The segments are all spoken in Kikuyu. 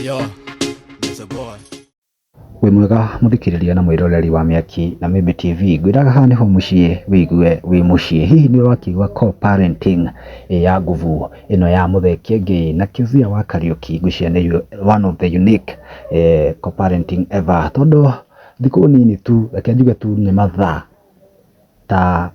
Yo, Mr. Boy. Wĩ mwega mũthikĩrĩria na mwĩroreri wa Mĩaki na Mĩmbi TV. Ngwĩraga haha nĩho mũciĩ wĩigue wĩ mũciĩ. Hihi nĩ wakĩigua co-parenting ya nguvu ĩno ya Mũthee Kĩengei na Kezia wa Kariũki? Ngwĩciria nĩ one of the unique co-parenting ever, tondũ thikũ nini tu, reke njuge tu nĩ mathaa ta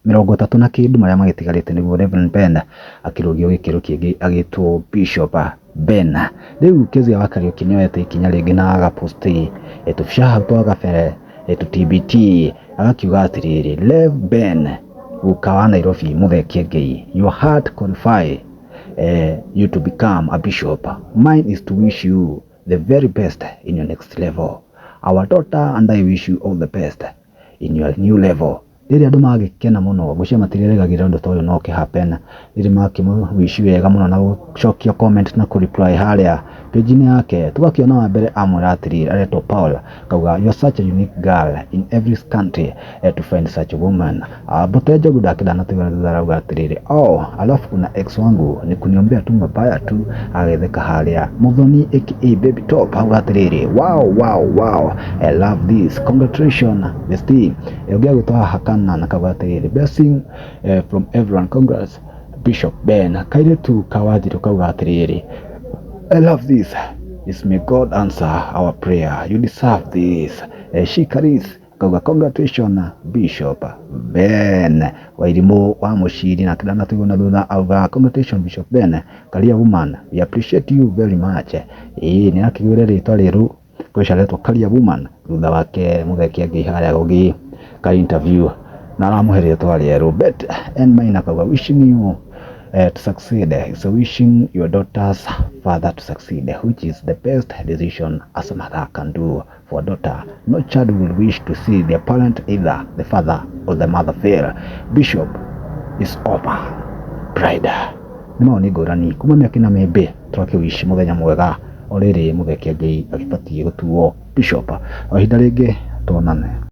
30 na kĩndũ marĩa magĩtigarĩte nĩguo Reverend Ben akĩrũgio gĩkĩro kĩngĩ agĩtwo Bishop Ben. Rĩu Kezia wa Kariũki nĩoete ikinya rĩngĩ na agaposti tũbica hau twa gabere tũ TBT, agakiuga atĩrĩrĩ, "Rev Ben guka wa Nairobi Mũthee Kĩengei, your heart qualify you to become a bishop. Mine is to wish you the very best in your next level. Our daughter and I wish you all the best in your new level." Rĩrĩa andũ magĩkena mũno, ngwĩciria matirerĩgagĩrĩra ũndũ ta ũyũ no ũkĩ happen. Rĩrĩ makĩmũwish wega mũno na gũcokia comment na kũ reply harĩa page-inĩ yake, tũgakĩona wa mbere amwĩra atĩrĩrĩ, aretwo Paul, akauga, "You are such a unique girl in every country to find such a woman." Mbote Njogu ndakĩenda na tũigana thutha, arauga atĩrĩrĩ, "Oh, alafu kuna ex wangu ni kuniombea tu mabaya tu," agetheka harĩa. Muthoni aka Baby Top auga atĩrĩrĩ, Wow, I love this, congratulations bestie." Ũngĩ agwĩtwo haha kana na kauga atĩrĩrĩ, "Blessing from everyone, congrats Bishop Ben." Kairĩtu ka Wanjirũ kauga atĩrĩrĩ, "I love this. This may God answer our prayer. You deserve this." Shikaris kauga, "Congratulations Bishop Ben." Wairimũ wa Mũciri na kĩndana tũigua thutha auga, "Congratulations Bishop Ben. Career woman, we appreciate you very much." Ĩĩ nĩ akĩgwĩre rĩtwa rĩerũ kwĩca aretwo Career woman thutha wake Mũthee Kĩengei harĩa gũgĩ ka interview na aramũhe rĩtwa rĩerũ. Bet and Maina kauga, "Wishing you to succeed is wishing your daughter's father to succeed, which is the best decision as a mother can do for a daughter. No child will wish to see their parent, either the father or the mother, fail. Bishop is over pride." Nĩ mawoni ngũrani kuma Mĩaki na Mĩmbĩ, tũrakĩwish mũthenya mwega o rĩrĩ Mũthee Kĩengei agĩbatiĩ gũtuo bishop. O ihinda rĩngĩ tuonane.